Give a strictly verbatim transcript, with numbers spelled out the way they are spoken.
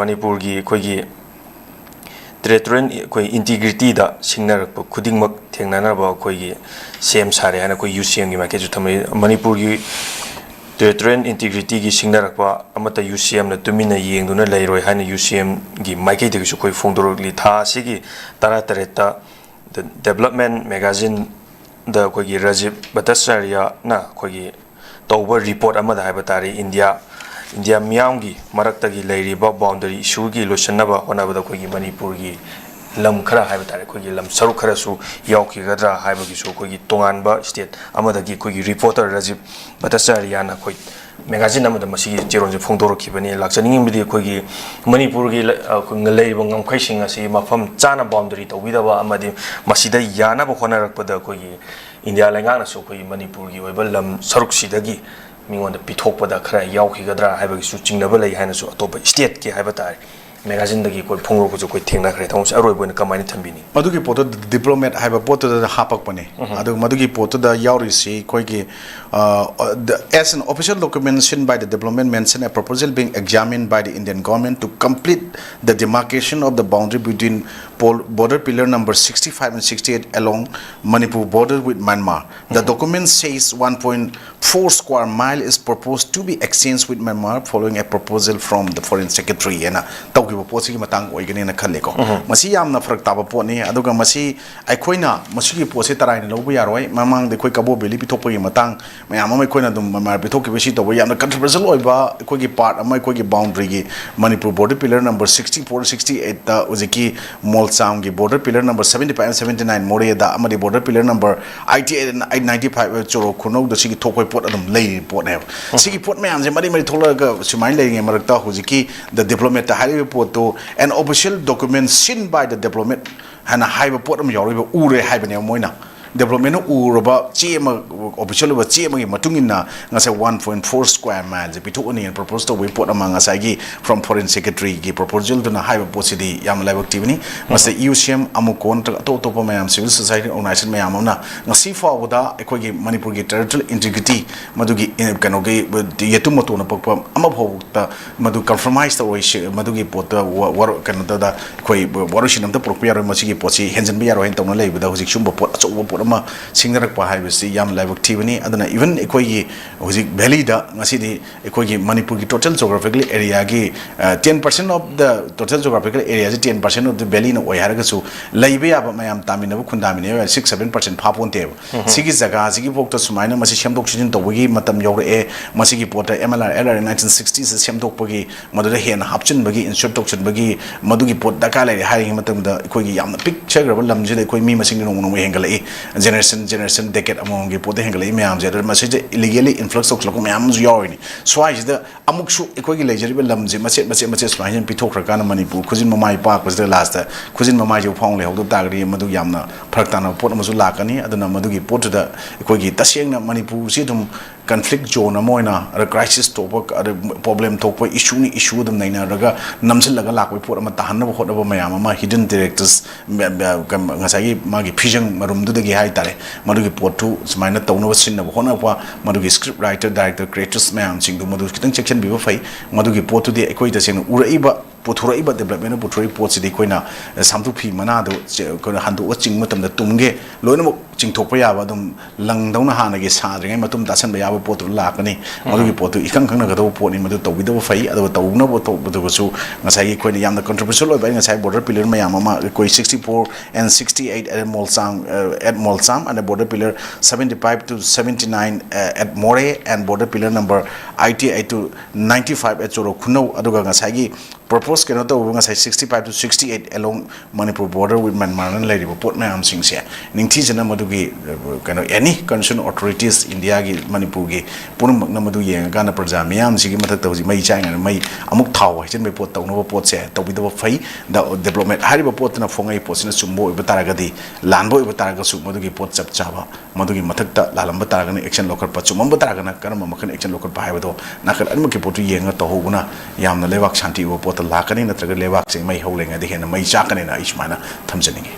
ꯃꯅꯤꯄꯨꯔꯒꯤ ꯑꯩꯈꯣꯏꯒꯤ ꯇꯦꯔꯤꯇꯣꯔꯤꯌꯦꯜ ꯑꯩꯈꯣꯏ ꯏꯟꯇꯤꯒ꯭ꯔꯤꯇꯤꯗ ꯁꯤꯡꯅꯔꯛꯄ ꯈꯨꯗꯤꯡꯃꯛ ꯊꯦꯡꯅꯅꯕ ꯑꯩꯈꯣꯏꯒꯤ ꯁꯦꯝ ꯁꯥꯔꯦ ꯍꯥꯏꯅ ꯑꯩꯈꯣꯏ ꯌꯨ ꯁꯤ ꯑꯦꯝꯒꯤ ꯃꯥꯏꯀꯩꯁꯨ ꯊꯝꯃꯤ꯫ ꯃꯅꯤꯄꯨꯔꯒꯤ ꯇꯦꯔꯤꯇꯣꯔꯤꯌꯦꯜ ꯏꯟꯇꯤꯒ꯭ꯔꯤꯇꯤꯒꯤ ꯁꯤꯡꯅꯔꯛꯄ ꯑꯃꯠꯇ ꯌꯨ ꯁꯤ ꯑꯦꯝꯅ ꯇꯨꯃꯤꯟꯅ ꯌꯦꯡꯗꯨꯅ ꯂꯩꯔꯣꯏ ꯍꯥꯏꯅ ꯌꯨ ꯁꯤ ꯑꯦꯝꯒꯤ ꯃꯥꯏꯀꯩꯗꯒꯤꯁꯨ ꯑꯩꯈꯣꯏ ꯐꯣꯡꯗꯣꯔꯛꯂꯤ꯫ ꯊꯥ ꯑꯁꯤꯒꯤ ꯇꯔꯥꯇꯔꯦꯠꯇ ꯗ ꯗꯦꯕꯂꯞꯃꯦꯟ ꯃꯦꯒꯥꯖꯤꯟꯗ ꯑꯩꯈꯣꯏꯒꯤ ꯔꯥꯖꯤꯕ ꯚꯠꯇꯥꯆꯥꯔꯌꯥꯅ ꯑꯩꯈꯣꯏꯒꯤ ꯇꯧꯕ ꯔꯤꯄꯣꯔꯠ ꯑꯃꯗ ꯍꯥꯏꯕ ꯇꯥꯔꯦ, ꯏꯟꯗꯤꯌꯥ, ꯏꯟꯗꯤꯌꯥ ꯃꯤꯌꯥꯝꯒꯤ ꯃꯔꯛꯇꯒꯤ ꯂꯩꯔꯤꯕ ꯕꯥꯎꯟꯗꯔꯤ ꯏꯁꯨꯒꯤ ꯂꯣꯏꯁꯤꯟꯅꯕ ꯍꯣꯠꯅꯕꯗ ꯑꯩꯈꯣꯏꯒꯤ ꯃꯅꯤꯄꯨꯔꯒꯤ ꯂꯝ ꯈꯔ ꯍꯥꯏꯕ ꯇꯥꯔꯦ, ꯑꯩꯈꯣꯏꯒꯤ ꯂꯝ ꯁꯔꯨꯛ ꯈꯔꯁꯨ ꯌꯥꯎꯈꯤꯒꯗ꯭ꯔꯥ ꯍꯥꯏꯕꯒꯤꯁꯨ ꯑꯩꯈꯣꯏꯒꯤ ꯇꯣꯉꯥꯟꯕ ꯁ꯭ꯇꯦꯠ ꯑꯃꯗꯒꯤ ꯑꯩꯈꯣꯏꯒꯤ ꯔꯤꯄꯣꯔꯇꯔ ꯔꯥꯖꯤꯕ ꯚꯠꯇꯥꯆꯥꯔꯌꯥꯅ ꯑꯩꯈꯣꯏ ꯃꯦꯒꯥꯖꯤꯟ ꯑꯃꯗ ꯃꯁꯤꯒꯤ ꯆꯦꯔꯣꯜꯁꯦ ꯐꯣꯡꯗꯣꯔꯛꯈꯤꯕꯅꯤ꯫ ꯂꯥꯛꯆꯅꯤꯡꯉꯤꯕꯗꯤ ꯑꯩꯈꯣꯏꯒꯤ ꯃꯅꯤꯄꯨꯔꯒꯤ ꯂ-, ꯑ, ꯂꯩꯔꯤꯕ ꯉꯝꯈꯩꯁꯤꯡ ꯑꯁꯤ ꯃꯐꯝ ꯆꯥꯅ ꯕꯥꯎꯟꯗꯔꯤ ꯇꯧꯕꯤꯗꯕ ꯑꯃꯗꯤ ꯃꯁꯤꯗ ꯌꯥꯅꯕ ꯍꯣꯠꯅꯔꯛꯄꯗ ꯑꯩꯈꯣꯏꯒꯤ ꯏꯟꯗꯤꯌꯥ ꯂꯩꯉꯥꯛꯅꯁꯨ ꯑꯩꯈꯣꯏꯒꯤ ꯃꯅꯤꯄꯨꯔꯒꯤ ꯑꯣꯏꯕ ꯂꯝ ꯁꯔꯨꯛꯁꯤꯗꯒꯤ ꯃꯤꯉꯣꯟꯗ ꯄꯤꯊꯣꯛꯄꯗ ꯈꯔ ꯌꯥꯎꯈꯤꯒꯗ꯭ꯔꯥ ꯍꯥꯏꯕꯒꯤꯁꯨ ꯆꯤꯡꯅꯕ ꯂꯩ ꯍꯥꯏꯅꯁꯨ ꯑꯇꯣꯞꯄ ꯁ꯭ꯇꯦꯠꯀꯤ ꯍꯥꯏꯕ ꯇꯥꯔꯦ ꯃꯦꯒꯥꯖꯤꯟꯗꯒꯤ ꯑꯩꯈꯣꯏ ꯐꯣꯡꯗꯣꯔꯛꯄꯁꯨ ꯑꯩꯈꯣꯏ ꯊꯦꯡꯅꯈ꯭ꯔꯦ꯫ ꯊꯃꯣꯏꯁꯦ ꯑꯔꯣꯏꯕ ꯑꯣꯏꯅ ꯀꯃꯥꯏꯅ ꯊꯝꯕꯤꯅꯤ? ꯃꯗꯨꯒꯤ ꯄꯣꯠꯇꯨ ꯗꯤꯄ꯭ꯂꯣꯃꯦꯠ ꯍꯥꯏꯕ ꯄꯣꯠꯇꯨꯗ ꯍꯥꯞꯄꯛꯄꯅꯦ꯫ ꯑꯗꯨꯒ ꯃꯗꯨꯒꯤ ꯄꯣꯠꯇꯨꯗ ꯌꯥꯎꯔꯤꯁꯤ ꯑꯩꯈꯣꯏꯒꯤ, uh, the, as an official document seen by the development mention a proposal being examined by the Indian government to complete the demarcation of the boundary between pol-, border pillar number sixty-five and sixty-eight along Manipur border with Myanmar. The document says one point four square mile is proposed to be exchanged with Myanmar following a proposal from the foreign secretary ꯍꯥꯏꯅ ꯇꯧꯈꯤꯕ ꯄꯣꯠꯁꯤꯒꯤ ꯃꯇꯥꯡ ꯑꯣꯏꯒꯅꯤꯅ ꯈꯜꯂꯤꯀꯣ꯫ ꯃꯁꯤ ꯌꯥꯝꯅ ꯐꯔꯛ ꯇꯥꯕ ꯄꯣꯠꯅꯤ꯫ ꯑꯗꯨꯒ ꯃꯁꯤ ꯑꯩꯈꯣꯏꯅ ꯃꯁꯤꯒꯤ ꯄꯣꯠꯁꯦ ꯇꯔꯥꯏꯅ ꯂꯧꯕ ꯌꯥꯔꯣꯏ꯫ ꯃꯃꯥꯡꯗ ꯑꯩꯈꯣꯏ ꯀꯕꯣ ꯚꯦꯂꯤ ꯄꯤꯊꯣꯛꯄꯒꯤ ꯃꯇꯥꯡ ꯃꯌꯥꯝ ꯑꯃ ꯑꯩꯈꯣꯏꯅ ꯑꯗꯨꯝ ꯃꯃꯥ ꯄꯤꯊꯣꯛꯈꯤꯕ ꯁꯤ ꯇꯧꯕ ꯌꯥꯝꯅ controversial ꯑꯣꯏꯕ ꯑꯩꯈꯣꯏꯒꯤ part ꯑꯃ ꯑꯩꯈꯣꯏꯒꯤ boundaryꯒꯤ Manipur border pillar number sixty-four, sixty-eightꯇ ꯍꯧꯖꯤꯛꯀꯤ ꯃꯣꯜꯆꯥꯝꯒꯤ border pillar number seventy-five and seventy-nine ꯃꯣꯔꯦꯗ ꯑꯃꯗꯤ border pillar number eighty-eight and ninety-five ꯆꯨꯔꯥ ꯈꯨꯅꯧꯗ ꯁꯤꯒꯤ ꯊꯣꯛꯄꯒꯤ ꯄꯣꯠ ꯑꯗꯨꯝ ꯂꯩꯔꯤꯕ ꯄꯣꯠꯅꯦꯕ꯫ ꯁꯤꯒꯤ ꯄꯣꯠ ꯃꯌꯥꯝꯁꯦ ꯃꯔꯤ ꯃꯔꯤ ꯊꯣꯛꯂꯛꯑꯒ ꯁꯨꯃꯥꯏꯅ ꯂꯩꯔꯤꯉꯩ ꯃꯔꯛꯇ ꯍꯧꯖꯤꯛꯀꯤ the diplomatꯇ ꯍꯥꯏꯔꯤꯕ ꯄꯣꯠꯇꯣ an official document seen by the diplomat ꯍꯥꯏꯅ ꯍꯥꯏꯕ ꯄꯣꯠ ꯑꯃ ꯌꯥꯎꯔꯤꯕ ꯎꯔꯦ ꯍꯥꯏꯕꯅꯦꯕ ꯃꯣꯏꯅ꯫ ꯗꯦꯕꯂꯞꯃꯦꯟꯅ ꯎꯔꯕ ꯆꯦ ꯑꯃ, ꯑꯣꯐꯤꯁꯤꯌꯦꯜ ꯑꯣꯏꯕ ꯆꯦ ꯑꯃꯒꯤ ꯃꯇꯨꯡ ꯏꯟꯅ ꯉꯁꯥꯏ ꯋꯥꯟ ꯄꯣꯏꯟ ꯐꯣꯔ ꯁ꯭ꯀ꯭ꯋꯥꯔ ꯃꯥꯏꯜꯁꯦ ꯄꯤꯊꯣꯛꯑꯅꯤꯅ ꯄ꯭ꯔꯄꯣꯁ ꯇꯧꯕꯒꯤ ꯄꯣꯠ ꯑꯃ ꯉꯁꯥꯏꯒꯤ ꯐ꯭ꯔꯣꯝ ꯐꯣꯔꯦꯟ ꯁꯦꯀ꯭ꯔꯦꯇꯔꯤꯒꯤ ꯄ꯭ꯔꯄꯣꯖꯦꯜꯗꯨꯅ ꯍꯥꯏꯕ ꯄꯣꯠꯁꯤꯗꯤ ꯌꯥꯝꯅ ꯂꯥꯏꯕꯛ ꯊꯤꯕꯅꯤ꯫ ꯃꯁꯤꯗ ꯏ ꯌꯨ ꯁꯤ ꯑꯦꯝ, ꯑꯃꯨꯀꯣ ꯅꯠꯇ꯭ꯔꯒ ꯑꯇꯣꯞ ꯑꯇꯣꯞꯄ ꯃꯌꯥꯝ, ꯁꯤꯚꯤꯜ ꯁꯣꯁꯥꯏꯇꯤ ꯑꯣꯔꯒꯅꯥꯏꯖꯦꯁꯟ ꯃꯌꯥꯝ ꯑꯃꯅ ꯉꯁꯤ ꯐꯥꯎꯕꯗ ꯑꯩꯈꯣꯏꯒꯤ ꯃꯅꯤꯄꯨꯔꯒꯤ ꯇꯦꯔꯤꯇꯣꯔꯤꯌꯦꯜ ꯏꯟꯇꯤꯒ꯭ꯔꯤꯇꯤ ꯃꯗꯨꯒꯤ, ꯑꯦ, ꯀꯩꯅꯣꯒꯤ, ꯌꯦꯇꯨꯝ ꯃꯇꯣꯟꯅ ꯄꯛꯄ ꯑꯃꯐꯥꯎꯕꯗ ꯃꯗꯨ ꯀꯝꯄ꯭ꯔꯣꯃꯥꯏꯁ ꯇꯧꯔꯣꯏ꯫ ꯁꯤ-, ꯃꯗꯨꯒꯤ ꯄꯣꯠꯇ ꯋꯥ-, ꯋꯥꯔꯣ-, ꯀꯩꯅꯣꯗ ꯑꯩꯈꯣꯏ ꯋꯥꯔꯣꯏꯁꯤꯟ ꯑꯝꯇ ꯄꯨꯔꯛꯄ ꯌꯥꯔꯣꯏ꯫ ꯃꯁꯤꯒꯤ ꯄꯣꯠꯁꯤ ꯍꯦꯟꯖꯤꯟꯕ ꯌꯥꯔꯣꯏ ꯍꯥꯏꯅ ꯇꯧꯅ ꯂꯩꯕꯗ ꯍꯧꯖꯤꯛ ꯁꯤꯒꯨꯝꯕ ꯄꯣꯠ ꯑꯆꯧꯕ ꯄꯣꯠ ꯑꯃ ꯁꯤꯡꯅꯔꯛꯄ ꯍꯥꯏꯕꯁꯤ ꯌꯥꯝꯅ ꯂꯥꯏꯕꯛ ꯊꯤꯕꯅꯤ꯫ ꯑꯗꯨꯅ ꯏꯚꯟ ꯑꯩꯈꯣꯏꯒꯤ ꯍꯧꯖꯤꯛ ꯚꯦꯂꯤꯗ ꯉꯁꯤꯗꯤ ꯑꯩꯈꯣꯏꯒꯤ ꯃꯅꯤꯄꯨꯔꯒꯤ total geographical areaꯒꯤ, ꯑ, ten percent of the total geographical areaꯁꯤ ten percent of the valleyꯅ ꯑꯣꯏ ꯍꯥꯏꯔꯒꯁꯨ ꯂꯩꯕ ꯌꯥꯕ ꯃꯌꯥꯝ ꯇꯥꯃꯤꯟꯅꯕ ꯈꯨꯟꯗꯥꯃꯤꯟꯅꯕ six seven percent ꯐꯥꯄꯣꯟꯇꯦꯕ꯫ ꯁꯤꯒꯤ ꯖꯒꯥꯁꯤꯒꯤ ꯐꯥꯎꯗ ꯁꯨꯃꯥꯏꯅ ꯃꯁꯤ ꯁꯦꯝꯗꯣꯛ ꯁꯦꯝꯖꯤꯟ ꯇꯧꯕꯒꯤ ꯃꯇꯝ ꯌꯧꯔꯛꯑꯦ꯫ ꯃꯁꯤꯒꯤ ꯄꯣꯠꯇ M L R, L R nineteen sixtyꯁꯤ ꯁꯦꯝꯗꯣꯛꯄꯒꯤ, ꯃꯗꯨꯗ ꯍꯦꯟꯅ ꯍꯥꯞꯆꯤꯟꯕꯒꯤ, insert ꯇꯧꯁꯤꯟꯕꯒꯤ ꯃꯗꯨꯒꯤ ꯄꯣꯠ ꯗꯔꯀꯥꯔ ꯂꯩꯔꯦ ꯍꯥꯏꯔꯤꯉꯩ ꯃꯇꯝꯗ ꯑꯩꯈꯣꯏꯒꯤ ꯌꯥꯝꯅ ꯄꯤꯛꯆꯈ꯭ꯔꯕ ꯂꯝꯁꯤꯗ ꯑꯩꯈꯣꯏ ꯃꯤ ꯃꯁꯤꯡꯗꯤ ꯅꯣꯡꯃ ꯅꯣꯡꯃ ꯍꯦꯟꯒꯠꯂꯛꯏ꯫ Generation, generation, decade ꯑꯃꯃꯝꯒꯤ ꯄꯣꯠꯇ ꯍꯦꯟꯒꯠꯂꯛꯏ ꯃꯌꯥꯝꯁꯦ꯫ ꯑꯗꯨꯅ ꯃꯁꯤꯁꯦ illegally influx ꯇꯧꯁꯤꯜꯂꯛꯄ ꯃꯌꯥꯝ ꯑꯃꯁꯨ ꯌꯥꯎꯔꯤꯅꯤ꯫ ꯁ꯭ꯋꯥꯏꯁꯤꯗ ꯑꯃꯨꯛꯁꯨ ꯑꯩꯈꯣꯏꯒꯤ ꯂꯩꯖꯔꯤꯕ ꯂꯝꯁꯦ ꯃꯆꯦꯠ ꯃꯆꯦꯠ ꯃꯆꯦꯠ ꯁꯨꯃꯥꯏꯅ ꯄꯤꯊꯣꯛꯈ꯭ꯔꯀꯥꯟꯗ ꯃꯅꯤꯄꯨꯔ ꯈꯨꯖꯤꯟ ꯃꯃꯥꯏ ꯄꯥꯛꯄꯁꯤꯗ ꯂꯥꯁꯇ ꯈꯨꯖꯤꯟ ꯃꯃꯥꯏꯁꯤꯕꯨ ꯐꯥꯎ ꯂꯩꯍꯧꯗ ꯇꯥꯔꯒꯗꯤ ꯃꯗꯨ ꯌꯥꯝꯅ ꯐꯔꯛ ꯇꯥꯅꯕ ꯄꯣꯠ ꯑꯃꯁꯨ ꯂꯥꯛꯀꯅꯤ꯫ ꯑꯗꯨꯅ ꯃꯗꯨꯒꯤ ꯄꯣꯠꯇꯨꯗ ꯑꯩꯈꯣꯏꯒꯤ ꯇꯁꯦꯡꯅ ꯃꯅꯤꯄꯨꯔꯁꯤ ꯑꯗꯨꯝ conflict zone ꯑꯃ ꯑꯣꯏꯅ, ꯑꯗ crisis ꯊꯣꯛꯄ, ꯑꯗ problem ꯊꯣꯛꯄ, issueꯅꯤ issue ꯑꯗꯨꯝ ꯅꯩꯅꯔꯒ ꯅꯝꯁꯤꯜꯂꯒ ꯂꯥꯛꯄꯒꯤ ꯄꯣꯠ ꯑꯃ ꯇꯥꯍꯟꯅꯕ ꯍꯣꯠꯅꯕ ꯃꯌꯥꯝ ꯑꯃ, hidden tactics, ꯃ-, ꯃ-, ꯀ-, ꯉꯁꯥꯏꯒꯤ ꯃꯥꯒꯤ ꯐꯤꯖꯪ ꯃꯔꯨꯝꯗꯨꯗꯒꯤ ꯍꯥꯏꯇꯥꯔꯦ, ꯃꯗꯨꯒꯤ ꯄꯣꯠꯇꯨ ꯁꯨꯃꯥꯏꯅ ꯇꯧꯅꯕ ꯁꯤꯟꯅꯕ ꯍꯣꯠꯅꯔꯛꯄ, ꯃꯗꯨꯒꯤ script writer, director, creators ꯃꯌꯥꯝꯁꯤꯡꯗꯨ ꯃꯗꯨ ꯈꯤꯇꯪ ꯆꯦꯛꯁꯤꯟꯕꯤꯕ ꯐꯩ꯫ ꯃꯗꯨꯒꯤ ꯄꯣꯠꯇꯨꯗꯤ ꯑꯩꯈꯣꯏ ꯇꯁꯦꯡꯅ ꯎꯔꯛꯏꯕ, ꯄꯨꯊꯣꯔꯛꯏꯕ, developmentꯅ ꯄꯨꯊꯣꯔꯛꯏꯕ ꯄꯣꯠꯁꯤꯗꯤ ꯑꯩꯈꯣꯏꯅ, ꯑ, ꯁꯥꯝꯗꯨ ꯐꯤ ꯃꯅꯥꯗꯨ ꯆ-, ꯑꯩꯈꯣꯏꯅ ꯍꯟꯗꯣꯛꯑ ꯆꯤꯡꯕ ꯃꯇꯝꯗ ꯇꯨꯝꯒꯦ ꯂꯣꯏꯅꯃꯛ ꯆꯤꯡꯊꯣꯛꯄ ꯌꯥꯕ, ꯑꯗꯨꯝ ꯂꯪꯗꯧꯅ ꯍꯥꯟꯅꯒꯤ ꯁꯥꯗ꯭ꯔꯤꯉꯩ ꯃꯇꯨꯝ ꯇꯥꯁꯟꯕ ꯌꯥꯕ ꯄꯣꯠꯇꯨ ꯂꯥꯛꯀꯅꯤ꯫ ꯃꯗꯨꯒꯤ ꯄꯣꯠꯇꯨ ꯏꯈꯪ ꯈꯪꯅꯒꯗꯧꯕ ꯄꯣꯠꯅꯤ, ꯃꯗꯨ ꯇꯧꯕꯤꯗꯕ ꯐꯩ꯫ ꯑꯗꯨꯒ ꯇꯧꯅꯕ ꯇꯧꯕꯗꯨꯒꯁꯨ ꯉꯁꯥꯏꯒꯤ ꯑꯩꯈꯣꯏꯅ ꯌꯥꯝꯅ controversial ꯑꯣꯏꯕ, ꯑꯩ ꯉꯁꯥꯏ border pillar ꯃꯌꯥꯝ ꯑꯃ, ꯑꯩꯈꯣꯏ sixty-four and sixty-eight at Molsam, uh, at Molsam, and border pillar seventy-five to seventy-nine, uh, at Moreh, and border pillar number eighty-eight to ninety-five at Choro Khunno, ꯑꯗꯨꯒ ꯉꯁꯥꯏꯒꯤ ꯄ꯭ꯔꯣꯄꯣꯁ ꯀꯩꯅꯣ ꯇꯧꯕ ꯉꯁꯥꯏ sixty-five to sixty-eight along Manipur border with Myanmarꯅ ꯂꯩꯔꯤꯕ ꯄꯣꯠ ꯃꯌꯥꯝꯁꯤꯡꯁꯦ ꯅꯤꯡꯊꯤꯖꯅ ꯃꯗꯨ ꯒꯤ, ꯑ, ꯀꯩꯅꯣ, any concerned authorities India ꯒꯤ, ꯃꯅꯤꯄꯨꯔꯒꯤ ꯄꯨꯝꯅꯃꯛꯅ ꯃꯗꯨ ꯌꯦꯡꯉꯀꯥꯟꯗ ꯄ꯭ꯔꯖꯥ ꯃꯤꯌꯥꯝꯁꯤꯒꯤ ꯃꯊꯛꯇ ꯍꯧꯖꯤꯛ ꯃꯩ ꯆꯥꯛꯏꯉꯩꯗ ꯃꯩ ꯑꯃꯨꯛ ꯊꯥꯎ ꯍꯩꯖꯤꯟꯕꯒꯤ ꯄꯣꯠ ꯇꯧꯅꯕ ꯄꯣꯠꯁꯦ ꯇꯧꯕꯤꯗꯕ ꯐꯩ꯫ ꯗ-, development ꯍꯥꯏꯔꯤꯕ ꯄꯣꯠꯇꯨꯅ ꯐꯣꯡꯉꯛꯏ ꯄꯣꯠꯁꯤꯅ ꯆꯨꯝꯕ ꯑꯣꯏꯕ ꯇꯥꯔꯒꯗꯤ, ꯂꯥꯟꯕ ꯑꯣꯏꯕ ꯇꯥꯔꯒꯁꯨ ꯃꯗꯨꯒꯤ ꯄꯣꯠ ꯆꯞ ꯆꯥꯕ, ꯃꯗꯨꯒꯤ ꯃꯊꯛꯇ ꯂꯥꯜꯂꯝꯕ ꯇꯥꯔꯒꯅ action ꯂꯧꯈꯠꯄ, ꯆꯨꯝꯃꯝꯕ ꯇꯥꯔꯒꯅ ꯀꯔꯝꯕ ꯃꯈꯜ action ꯂꯧꯈꯠꯄ ꯍꯥꯏꯕꯗꯣ ꯅꯥꯀꯜ ꯑꯅꯤꯃꯛꯀꯤ ꯄꯣꯠꯇꯨ ꯌꯦꯡꯉꯒ ꯇꯧꯍꯧꯕꯅ ꯌꯥꯝꯅ ꯂꯩꯕꯥꯛ ꯁꯥꯟꯇꯤ ꯑꯣꯏꯕ ꯄꯣꯠꯇ ꯂꯥꯛꯀꯅꯤ, ꯅꯠꯇ꯭ꯔꯒ ꯂꯩꯕꯥꯛꯁꯦ ꯃꯩ ꯍꯧꯔꯤꯉꯩꯗ ꯍꯦꯟꯅ ꯃꯩ ꯆꯥꯛꯀꯅꯤꯅ ꯑꯩ ꯁꯨꯃꯥꯏꯅ ꯊꯝꯖꯅꯤꯡꯉꯤ꯫